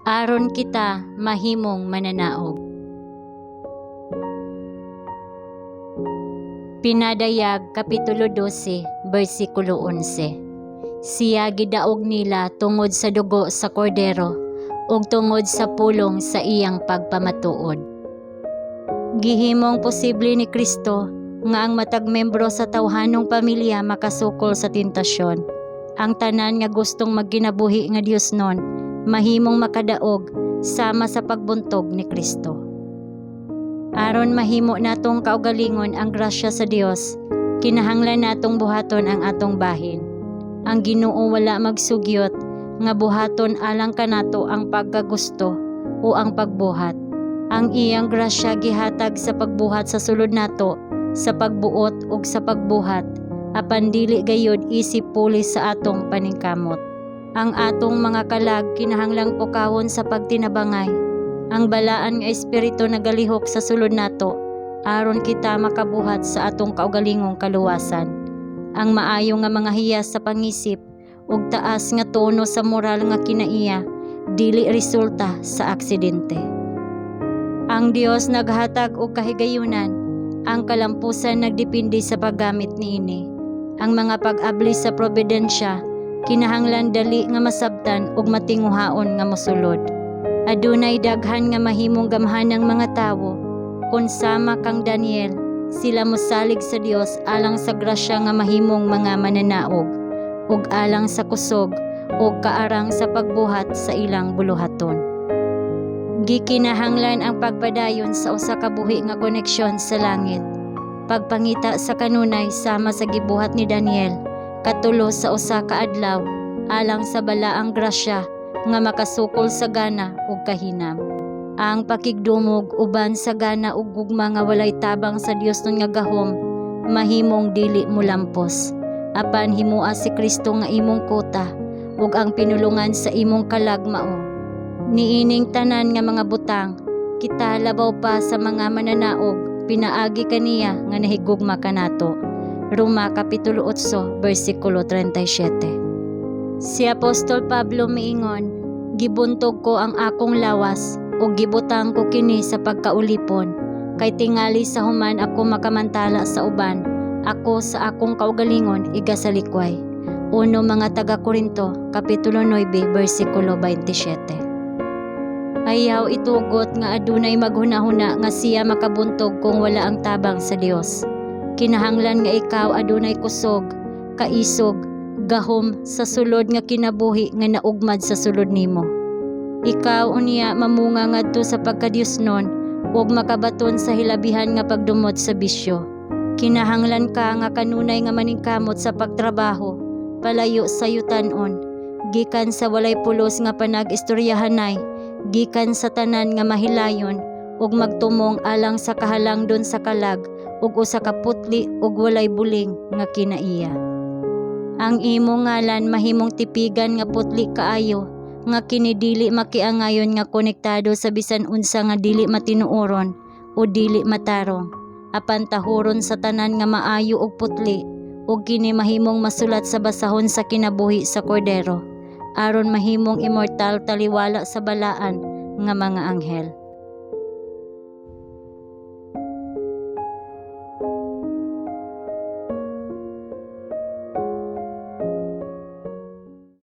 Aron kita mahimong mananaog. Pinadayag Kapitulo 12, versikulo 11. Siya gidaog nila tungod sa dugo sa kordero ug tungod sa pulong sa iyang pagpamatuod. Gihimong posible ni Kristo nga ang matag membro sa tawhanong pamilya makasukol sa tentasyon. Ang tanan nga gustong magkinabuhi nga Diosnon mahimong makadaog sama sa pagbuntog ni Kristo. Aron mahimo natong kaugalingon ang grasya sa Dios, kinahanglan natong buhaton ang atong bahin. Ang Ginoo wala magsugyot nga buhaton alang kanato ang pagkagusto o ang pagbuhat. Ang iyang grasya gihatag sa pagbuhat sa sulod nato, sa pagbuot ug sa pagbuhat, apan dili gayud isip pulis sa atong paningkamot. Ang atong mga kalag kinahanglang pukawon sa pagtinabangay. Ang balaan nga espiritu nagalihok sa sulod nato aron kita makabuhat sa atong kaugalingong kaluwasan. Ang maayo nga mga hiyas sa pangisip ug taas nga tono sa moral nga kinaiya dili resulta sa aksidente. Ang Dios naghatag og kahigayunan, ang kalampusan nagdepende sa paggamit niini. Ang mga pag-abli sa providensya kinahanglan dali nga masabtan ug matinguhaon nga mosulod. Adunay daghan nga mahimong gamhanang mga tawo kon sama kang Daniel, sila mosalig sa Dios alang sa grasya nga mahimong mga mananaog ug alang sa kusog ug kaarang sa pagbuhat sa ilang buluhaton. Gikinahanglan ang pagpadayon sa usa ka buhi nga koneksyon sa langit. Pagpangita sa kanunay sama sa gibuhat ni Daniel katulo sa usa ka adlaw alang sa balaang grasya nga makasukol sa gana ug kahinam. Ang pakigdumog uban sa gana ug gugma nga walay tabang sa Diosnon nga gahom mahimong dili molampos. Apan himoa si Kristo nga imong kuta ug ang pinulungan sa imong kalag mao. Niining tanan nga mga butang, kita labaw pa sa mga mananaog pinaagi kaniya nga nahigugma kanato. Roma Kapitulo 8, versikulo 37. Si Apostol Pablo miingon, "Gibuntog ko ang akong lawas ug gibutang ko kini sa pagkaulipon kay tingali sa human ako makamantala sa uban, ako sa akong kaugalingon igasalikway." Uno mga taga Korinto, Kapitulo 9, versikulo 27. Ayaw itugot nga adunay maghunahuna nga siya makabuntog kung wala ang tabang sa Dios. Kinahanglan nga ikaw adunay kusog, kaisog, gahom sa sulod nga kinabuhi nga naugmad sa sulod nimo. Ikaw unya mamunga ngadto sa pagkadiosnon ug makabaton sa hilabihan nga pagdumot sa bisyo. Kinahanglan ka nga kanunay nga maningkamot sa pagtrabaho, palayo sa yutan-on, gikan sa walay pulos nga panag-istoryahanay, gikan sa tanan nga mahilayon ug magtumong alang sa kahalangdon sa kalag ug usa ka putli ug walay buling nga kinaiya. Ang imong ngalan mahimong tipigan nga putli kaayo nga kini dili makiangayon nga konektado sa bisan unsa nga dili matinuoron o dili matarong, apan tahuron sa tanan nga maayo ug putli, ug kini mahimong masulat sa basahon sa kinabuhi sa Kordero aron mahimong immortal taliwala sa balaan nga mga anghel.